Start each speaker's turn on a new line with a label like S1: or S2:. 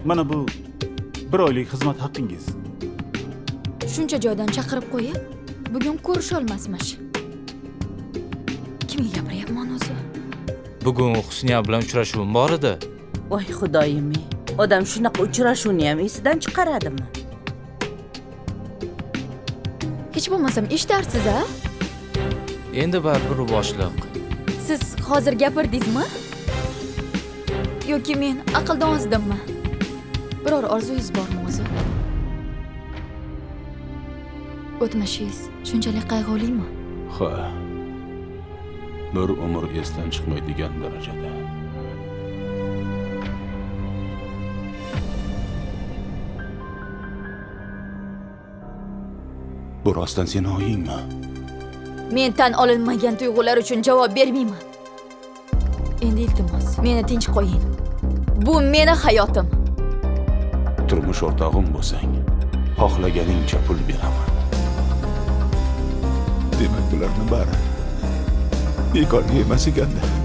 S1: Mana bu bir oylik xizmat haqqingiz.
S2: Shuncha joydan chaqirib qo'yib, bugun ko'risholmasmish. Kimga gapiryapman o'zi?
S3: Bugun Husniya bilan uchrashuvim bor edi.
S4: Voy xudoyim, odam shunaqa uchrashuvni ham esidan chiqaradimi?
S2: Hech bo'lmasam eshitarsiz a?
S3: Endi baribir u boshliq.
S2: Siz hozir gapirdingizmi? Yoki men aqldan ozdimmi? Biror orzungiz bormi o'zi? O'tmishingiz shunchalik qayg'ulimi?
S1: Ha. Bir umr esdan chiqmaydigan darajada. Bu rostdan seni oyingmi?
S2: Men tan olinmagan tuyg'ular uchun javob bermayman. Endi iltimos, meni tinch qo'ying. Bu meni hayotim.
S1: Turmush o'rtog'im bo'lsang, xohlaganingcha pul beraman. Demak, bularni bari bekorga emas ekanda.